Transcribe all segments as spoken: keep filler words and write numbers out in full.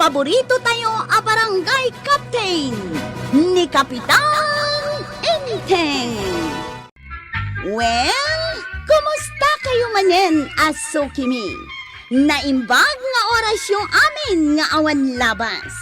paborito tayo a barangay captain, ni Kapitan Enteng. Well, kumusta kayo manen a sukimi? Naimbag nga orasyo amin nga awan labas.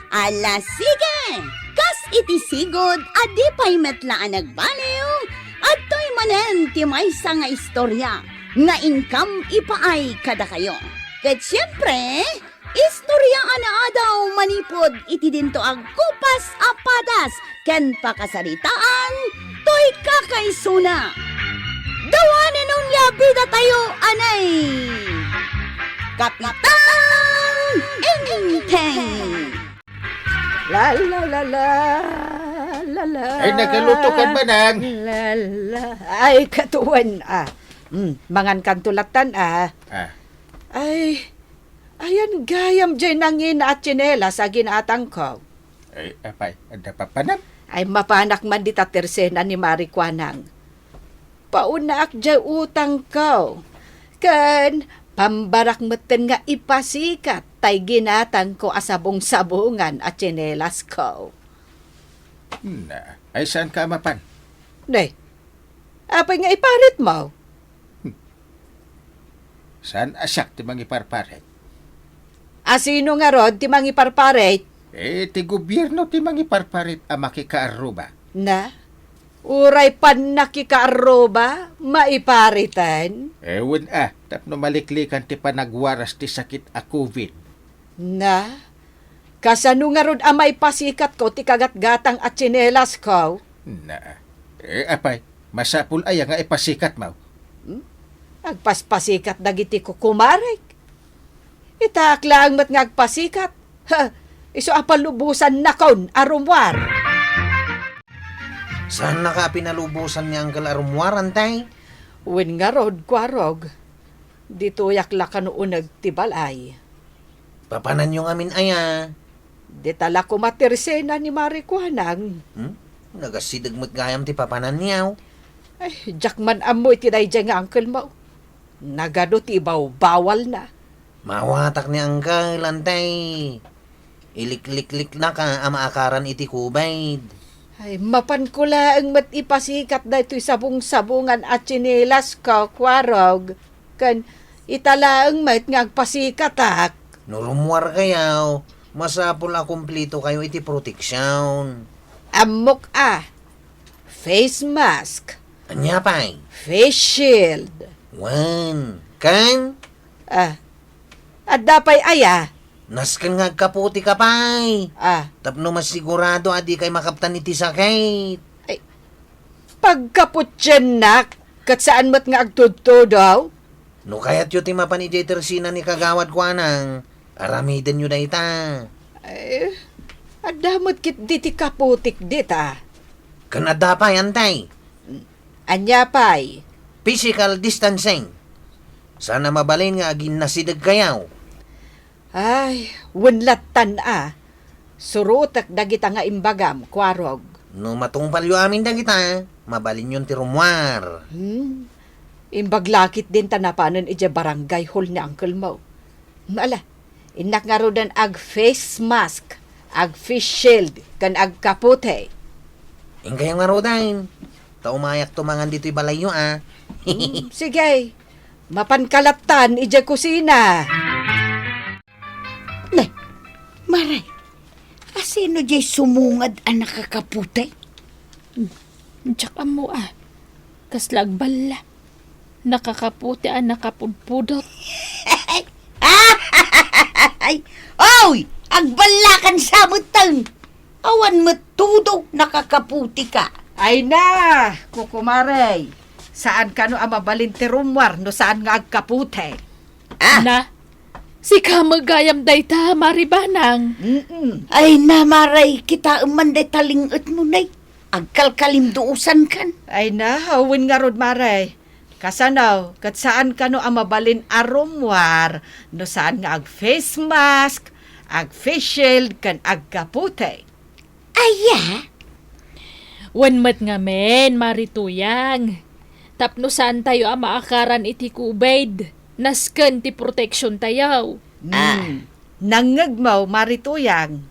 Ala, sige! Kas iti sigud a di pay met la a nagbaliw, adtoy manen ti maysa nga istorya nga inkam ipaay kadakayo. Ket siempre, istorya a naadaw manipud iti dinto agkupas a padas ken pakasaritaan toy kakaisuna. Dawanen onia bida tayo, anay! Kapitan Enteng! La, la, la, la, la, la. Ay, nagaluto ka ba, Nang? La, la. Ay, katuan, ah. Mm, mangan kanto latan, ah. Ah. Ay, ayan gayam jay nangina a tsinelas a ginatangko. Ay, apay, adda papanam? Ay, mapanak man dita tersena ni Mari Kuanang. Paunaak jay utangko. Ken pambarak metten nga ipasikat tay ginatangko a sabong-sabongan a tsinelasko. Na, ay saan ka mapan? Ne, apay nga iparitmo? Hmm. Saan a siak ti mangiparparit? A sino ngarud ti mangiparparit? Eh, ti gobierno ti mangiparparit a makikaarruba. Na? Uray pannakikaarruba, maipariten? Eh, wen a, tapno maliklikan ti panagwaras ti sakit a covid. Na? Kasano ngarud a maipasikatko ti kagatgatang a tsinelasko? Na. Eh, apay, masapul aya nga ipasikatmo? Hmm? Agpaspasikat dagiti kukumarek. Itaak laeng met nga agpasikat. Ha, isu a palubosannakon a rummuar. Saannaka a pinalubosan ni Angkel a rummuar, Antay? Wen ngarud, Kuarog. Ditoyak la kano uneg ti balay. Papananyo ngamin aya? Dita la koma tersena ni Mari Kuanang. Hmm? Nagasideg met gayam ti papananyo. Ay, diak man ammo iti daydiay nga angkelmo. Nagadu ti ibawbawalna. Maawatak ni Angkel, Antay. Iliklikliknaka a maakaran iti kubed. Ay, mapanko laeng met ipasikat daytoy sabong-sabongan a tsinelasko, Kuarog. Ken ita laeng met nga agpasikatak. No rummuar kayo, masapul a kumplito kayo iti proteksyon. Ammok a. Face mask. Ania pay? Face shield. Wen. Ken? Ah, adda pay aya? Nasken nga agkaputi ka pay. Ah. Tapno masigurado a di kay makaptan iti sakit. Ay, pagkaputiennak, ket saan met nga agtudtudaw? No kayatyo ti mapan idiay tersena ni Kagawad Kuanang, aramidenyo dayta. Ay, adda met ketdi ti kaputik dita. Ken adda pay, Antay. Ania pay? Physical distancing. Saan a mabalin nga aginnasideg kayo. Ay, wen lattan a. Surotek dagita nga imbagam, Kuarog. No matungpalyo amin dagita, mabalinyon ti rummuar. Hmm. Imbag laketdin ta napanen idiay barangay hall ni uncle mo. Ala, innak ngaruden ag face mask, ag face shield, ken agkaputi. Inkayo ngaruden. Ta umayakto mangan ditoy balayyo, a. Hmm, sige. Mapanka lattan idiay kusina. Ne, Mare, asino diay sumungad a nakakaputi? Hmm, diak ammo a. Kasla agballa. Nakakaputi a nakapudpudot. Ay! Oy! Agballakan sa metten! Awan met tudok nakakaputi ka. Ay na, kukumare, saan kano a mabalin ti rummuar no saan nga agkaputi? Ah! Na, sika met gayam dayta, Mari Banang. Mm-mm. Ay na, Mare, kitaem man dayta ling-etmo, ne. Agkalkalimduosan kan. Ay na, wen ngarud, Mare. Kasano, ket saan kano a mabalin a rummuar no saan nga ag-face mask, ag-face shield, ken agkaputi? Aya? Wen met ngamin, Mari Tuyang. Tapno saantayo a maakaran iti COVID, nasken ti proteksiontayo. Ah. Hmm. Nangngegmo, Mari Tuyang,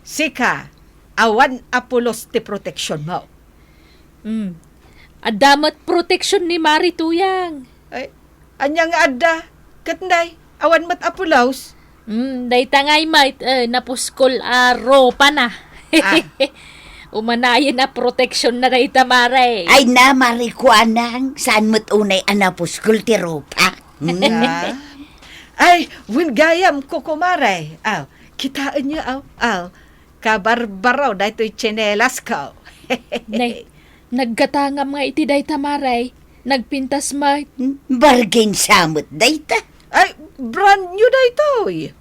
sika, awan a pulos ti proteksionmo. Hmm. Adda met proteksion ni Mari Tuyang. Ay, ania nga adda? Ket nay, awan met a pulos? Hmm, dayta ngay met, eh, napuskol a ropana. Ah. Umanayen a proteksionna dayta, Mare. Ay na, Mari Kuanang, saan met unay a napuskol ti ropa? Hmm? Ah. Ay, wen gayam, Kukumare. Aw, kitaenyo, aw, aw. Kabarbaro daytoy tsinelasko. Nay, naggatangam nga iti dayta, Mare. Nagpintas met. Hmm, bargain sa met dayta. Ay, brand new daytoy.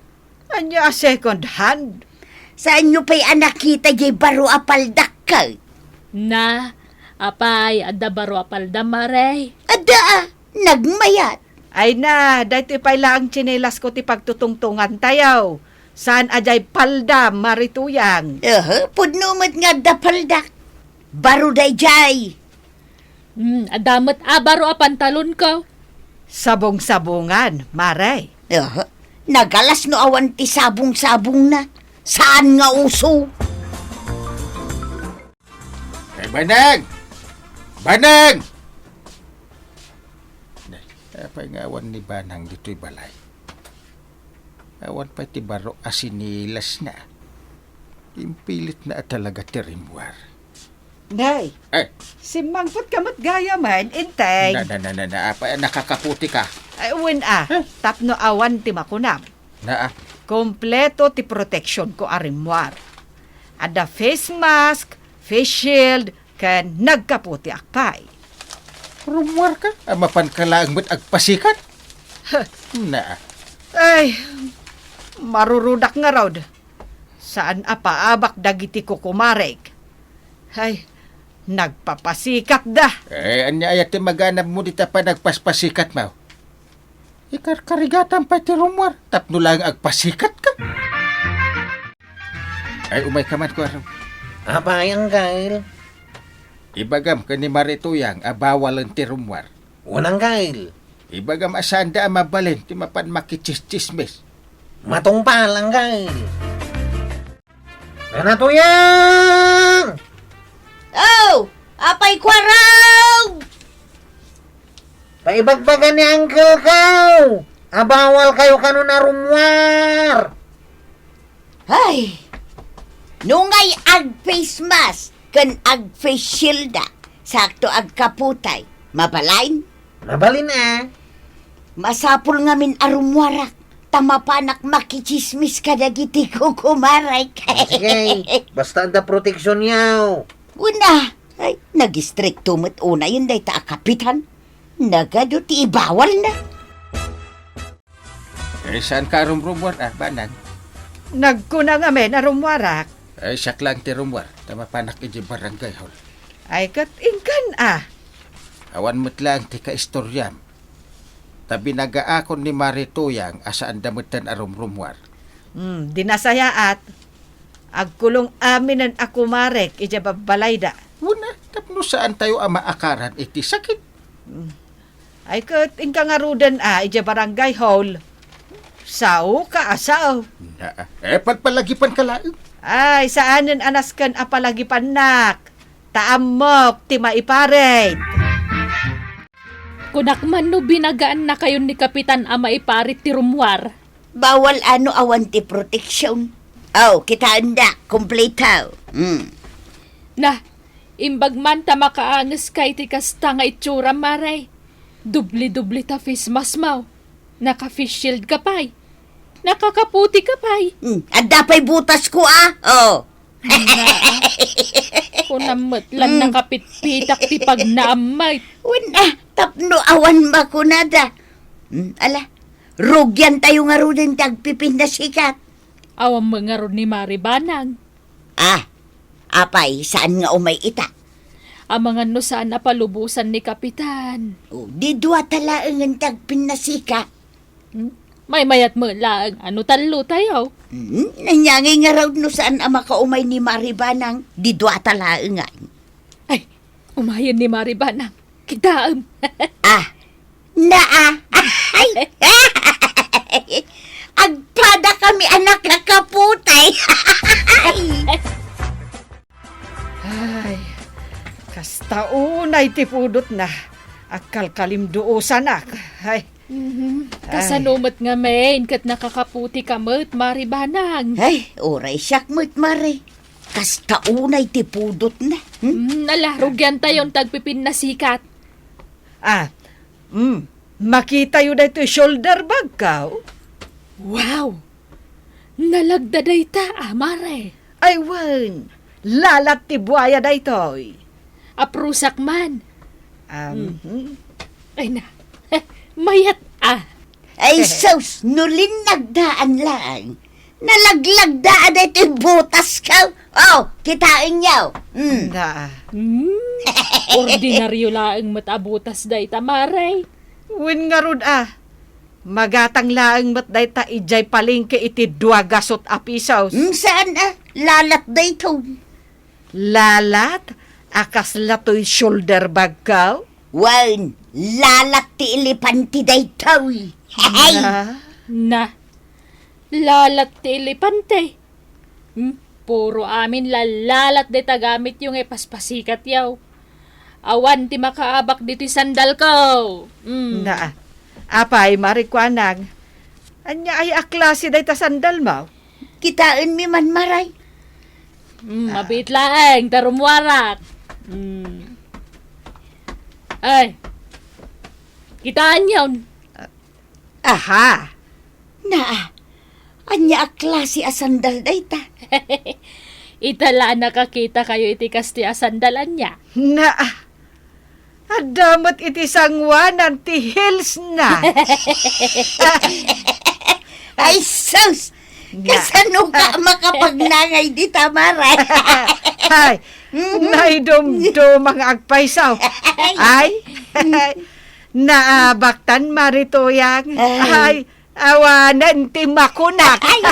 Ania a second hand? Saanyo pay a nakita jay baro a paldak? Na, apay, adda baro a palda, Mare? Adda, ah, nagmayat. Ay na, daytoy pay laeng tsinelasko ti pagtutungtungantayo. Saan a jay palda, Mari Tuyang? Aha, pudno met nga adda paldak. Baro dayjay. Hmm, adda met a baro a pantalonko. Sabong-sabongan, Mare. Aha. Nagalas no awan ti sabong-sabongna. Saan nga uso? Ay, Banang! Banang! Nay, apay nga awan ni Banang ditoy balay? Awan pay ti baro a sinilasna. Impilitna a talaga ti rimmuar. Nay, eh, simmangpetka met gayamen, intay. Na, na, na, na, na, apa, nakakaputika? Ay, wen a, eh, tapno awan ti makunam. Na, ah. Kompleto ti proteksionko a rimmuar. Adda face mask, face shield, ken nagkaputiak pay. Rummuarka? A mapanka laeng met agpasikat? Huh. Na, ah. Ay, marurudak ngarud. Saan a paabak dagiti kukumarek. Ay, nagpapasikatda. Eh, ania aya ti maganabmo dita panagpaspasikatmo? Ikarkarigatan pay ti rummuar, tapno laeng agpasikatka. Ay, umayka man, Kuarong. Apay, Angkel? Ibagam ken ni Mari Tuyang a bawalen ti rummuar. Wen, Angkel. Ibagam a saanda a mabalin ti mapan makitsismis. Matungpal, Angkel. Nana Tuyang! Oh! Apay Kuarong! Paibagbaga ni Angkel ko a bawal kayo kanon a rummuar. Ay! Nungay ag-face mask ken ag-face shield-da, sakto agkaputay, mabalin? Mabalin a. Masapul ngamin a rummuarak, ta mapanak makitsismis kadagiti kukumarek. Sige, basta adda proteksionyo. Wen a, ay, nag-istrikto met unayen dayta a kapitan. Nagadu ti ibawalna. Eh, saanka a rumrummuar, a, Banang? Nagkuna ngamin a rummuarak. Eh, siak laeng ti rummuar, ta mapanak idiay barangay hall. Ay, ket inkan a. Awan met laeng ti kaistoriam. Ta binagaakon ni Mari Tuyang a saanda metten a rumrummuar. Hmm, di nasayaat. Agkulong aminen a kumarek idiay babbalayda. Wen a, tapno saantayo a maakaran iti sakit. Hmm. Ay, ket inka ngaruden a idiay barangay hall. Saoka a sao. Na, eh, palpalagipanka laeng. Ay, saanen a nasken a palagipannak. Ta ammok ti maiparit. Kunak man no binagaannakayon ni Kapitan a maiparit ti rummuar. Bawal a no awan ti proteksion. Oh, kitaenda, kumpleto. Hmm. Na, imbag man ta makaangeska iti kasta nga itsuram, Mare. Dubli-dubli ta face mask mo. Naka-face shield ka pay. Nakakaputi ka pay. Hmm, adda pay butas ko, ah. Oh. Na, kunam met lan Hmm. nakapitpitak ti pagnaam met. Wen a, tapno awan makunada. Hmm, ala, rugiantayo ngaruden ti agpipinnasikat. Awan met ngarud ni Mari Banang. Ah, apay, saan nga umay ita? Amangan no saan a palubosan ni Kapitan. Oh, di dua ta laengen ti agpinnasikat. Hmm? Maymayat met laeng a no tallo tayo. Hmm, ania ngay ngarud no saan a makaumay ni Mari Banang, di dua ta laengen. Ay, umayen ni Mari Banang. Kitaem. Ah, naa. Ay. agpadakami a nakakaputay. Ay, kasta unay ti pudotna. Agkalkalimduosanak. Ay. Mhm. Ay. Kasano met ngamin ket nakakaputika met, Mari Banang? Ay, uray siak met, Mari. Kasta unay ti pudotna. Hmm? Mm, ala, rugiantayon ti agpipinnasikat. Ah, mm, makitayo daytoy shoulder bag ko. Wow! Nalagda dayta, a, Mare. Ay, wen, lalat ti buaya daytoy. Aprusak man. Um, hmm. Ay na, mayat, a. Ay, sus, no linnagdaan laeng. Nalaglagda a daytoy butas ko. Oh, kitaenyo. Mm. Na. Hmm? Ordinaryo laeng met a butas dayta, Mare. Wen ngarud a, magatang laeng met dayta idiay palengke iti dua gasut a pisos. Mm, saan a, lalat daytoy. Lalat a kasla toy shoulder bag ko? Wen, lalat ti elepante daytoy. Ay! Na. Na. Lalat ti elepante. Hmm? Puro amin lalalat dayta gamityo nga ipaspasikatyo. Awan ti makaabak ditoy sandalko. Hmm. Na. Apay, Mari Kuanang? Ania aya a klase dayta sandalmo? Kitaenmi man, Mare. Mm, mabiit laeng, ta rummuarak. Mm. Ay. Kitaenyon. Aha. Na, ania a klase a sandal dayta? Ita la a nakakitakayo iti kastoy a sandal, ania? Na, adda met iti sangoanan ti heels na. Ay, sus! Nga. Kasano ka makapagnangay dita, Mare? Ay, mm, naidumduma nga agpayso. Ay. Ay, naabaktan, Mari Tuyang. Ay. Ay, awanen ti makunak. Ay,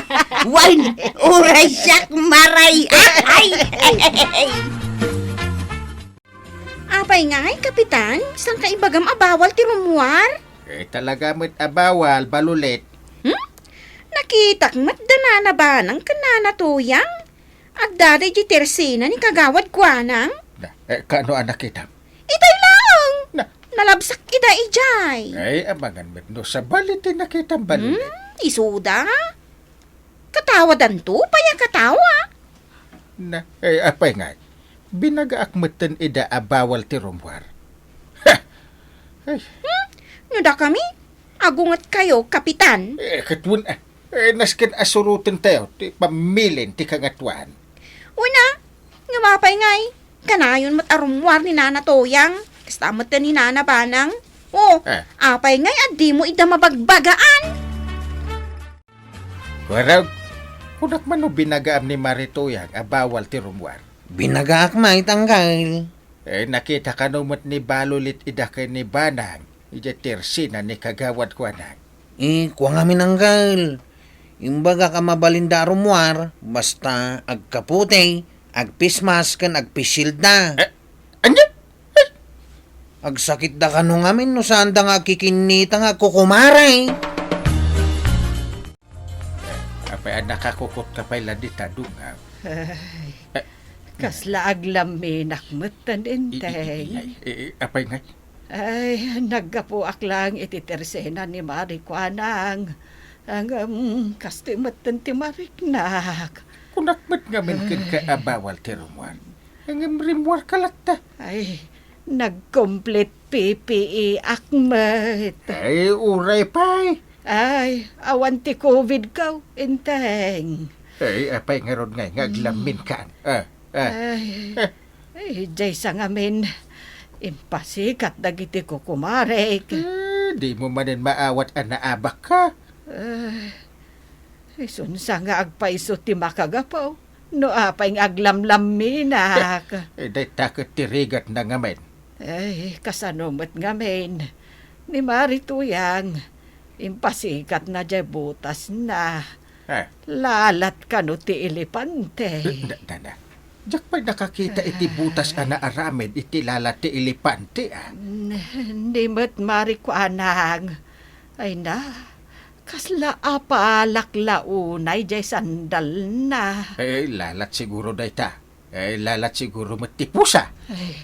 wen, uray siak, Mare. Ay, ay, ay. Apay ngay, Kapitan? Saan ka ibagam a bawal ti rummuar? Eh, talaga met a bawal, Balulit. Hmm? Nakitak met da Nana Banang ken Nana Tuyang. Agdada idiay tersena ni Kagawad Kuanang. Na, eh, kaano a nakitam? Itay laeng! Na. Nalabsak ida idiay. Ay, amangan met no sabali ti nakitam, Balulit. Hmm, isuda? Katawadanto pay a katawa. Na, eh, apay ngay? Binagaak metten ida a bawal ti rummuar. Ha! Ay. Hmm? No dakami, agungetkayo, Kapitan. Eh, ket wen, ah, eh, nasken a surotentayo ti pammilin ti kangatoan. Wen a, ngem apay ngay? Kanayon met a rummuar ni Nana Tuyang, kasta metten ni Nana Banang. Oh, eh, apay ngay a dimo ida mabagbagaan? Kuarog, kunak man no binagaam ni Mari Tuyang a bawal ti rummuar? Binagaak met, Angkel. Eh, nakita kano met ni Balulit ida ken ni Banang idiay tersena ni Kagawad Kuanang? Eh, kua ngamin, Angkel. Imbagak a mabalinda a rummuar, basta agkaputi, agpismas, ken agpishilda. Eh, ania? Eh, agsakitda kano ngamin no saanda nga agkikinnita nga agkukumare. Apay a nakakukutka pay la dita, Dungag? Ay, eh, kasla aglamminak metten, i-, i-, Enteng. I-, i-, apay ngay? Ay, naggapuak lang iti tersena ni Mari Kuanang. Ngem, kastoy metten ti mariknak. Kunak met ngamin kenka a bawal ti rummuar. Ngem rimmuarka latta. Ay, nag-complete P P E ak met. Ay, uray pay. Ay, awan ti covid ko, Enteng. Ay, apay ngarud ngay nga aglamminka? Ah, ah. Ay, eh, idiay sa ngamin, impasikat dagiti kukumarek. Eh, dimo manen maawat a naabakka? Eh, isunsa nga agpayso ti makagapu? No apay nga aglamlamminak. Eh, dayta ket ti rigatna ngamin. Ay, kasano met ngamin? Ni Mari Tuyang, impasikatna diay butasna. Eh. Lalat kano ti elepante. Eh, na, na, na. Diak pay nakakita iti butas a naaramid iti lalat ti elepante, ah. N-, ni met Mari Kuanang. Ay na, Kasla apalak la unay jay sandalna. Eh, lalat siguro dayta. Eh, lalat siguro met ti pusa. Ay,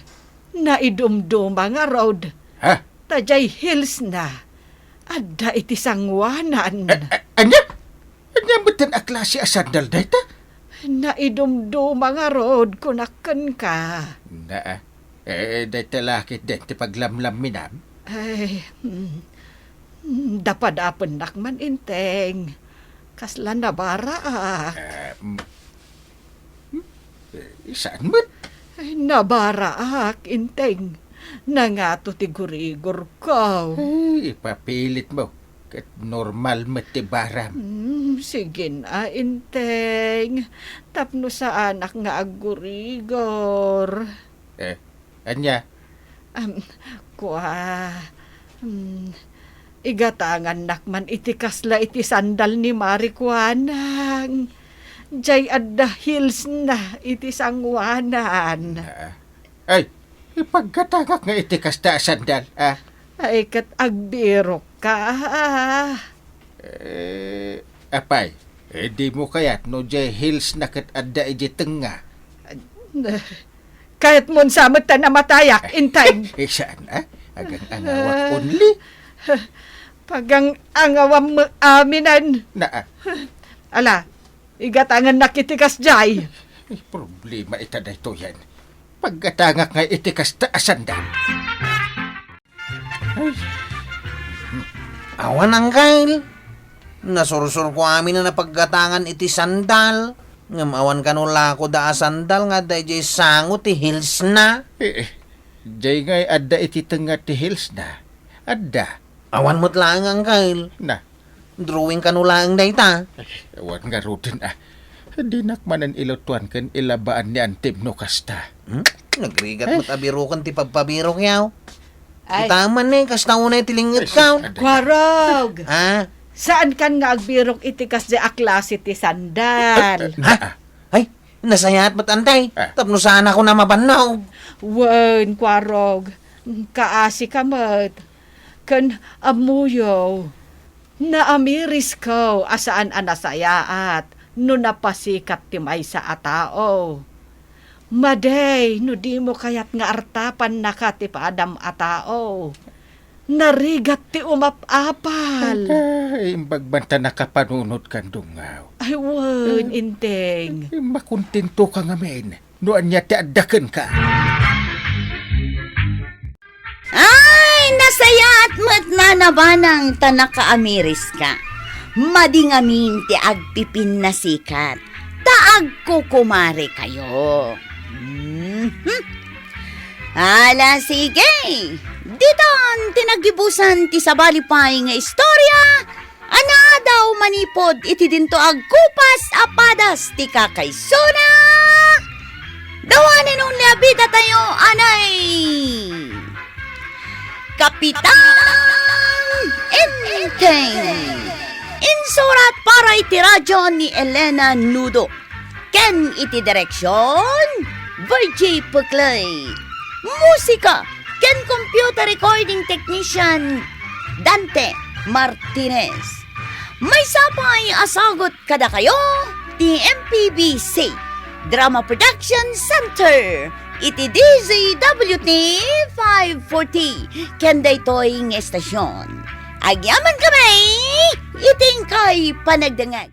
naidumduma ngarud. Ha? Ta jay heelsna, adda iti sangoanan. Eh, eh, ania? Ania metten a klase a sandal dayta? Naidumduma ngarud, kunak kenka. Naa. Eh, dayta la ketdin ti paglamlamminam? Ay, mm, mm, dapadapennak man, Inteng. Kasla nabaraak. Ah, mm. Hmm? Eh, saan met? Ay, nabaraak, Inteng. Nangato ti gurigorko. Ay, ipapilitmo. Ket normal met ti baram. Hmm, sige na, Inteng. Tapno saanak nga aggurigor. Eh, ania? Am, kua, hmm, igatangannak man iti kasla iti sandal ni Mari Kuanang. Jay adda heelsna iti sangoanan. Ah. Ay, ipaggatangak nga iti kasta a sandal, ah. Ay, ket agbirokka, ah. Eh, apay, eh, dimo kayat no jay heelsna ket adda iti tengnga? Kayatmon sa met ta namatayak, Inteng. Eh, saan, ah? Agang-angawak only. Pagang-angawam met aminen. Naa. Ala, igatangannak iti kasjay. Ay, problema ita daytoyen. Paggatangak nga iti kasta a sandal. Ay. Awan, Angkel. Nasursurko amin a napaggatangan iti sandal. Ngem awan kano lakoda a sandal nga adda idiay sango ti heelsna. Eh, eh. Jay ngay adda iti tengnga ti heelsna. Adda. Awan met laeng, Angkel. Na. Drawing kano laeng dayta. Ay, awan ngaruden, ah. Dinak manen ilutuan ken ilabaan ni antim no kasta. Hmm? Nagrigat met a biroken ti pagpabirok yaw. Ay. Kita man ni, kasta unay ti linget ka. Ay, sus, Kuarog! Ha? Saankan nga agbirok iti kasdi a klase ti sandal? Ha? Ay, nasayaat met, Antay. Ah. Tapno saan ako na mabannog. Wen, Kuarog. Kaasi ka met. Ken ammoyo. Naamirisko a saan a nasayaat no napasikat ti maysa a tao. Madi no dimo kayat nga artapannaka ti padam a tao. Narigat ti umap-apal. Ay, imbag man ta nakapanunot kan dungaw. Ay, wen, Inteng. Ay, makontento ka ngamin. No ania ti adda kenka? Ay, nasayaat met, Nana Banang, ta nakaamiriska. Madi ngamin ti agpipinnasikat, ta agkukumarekayo. Mhm. Ala, sige. Ditan ti naggibusan ti sabali pay nga istorya. Anadaw manipud iti dinto agkupas a padas ti kakaisuna. The one and only a bidatayo, anay Kapitan Enteng. Insurat para iti radyo ni Elena Nudo. Ken iti direksion, Virgie Puclay. Musika ken computer recording technician, Dante Martinez. Maysa pay a sagut kadakayo ti M P B C Drama Production Center iti D Z W T five forty ken daytoy nga estasion. Agyaman kami iti inkay panagdengngeg.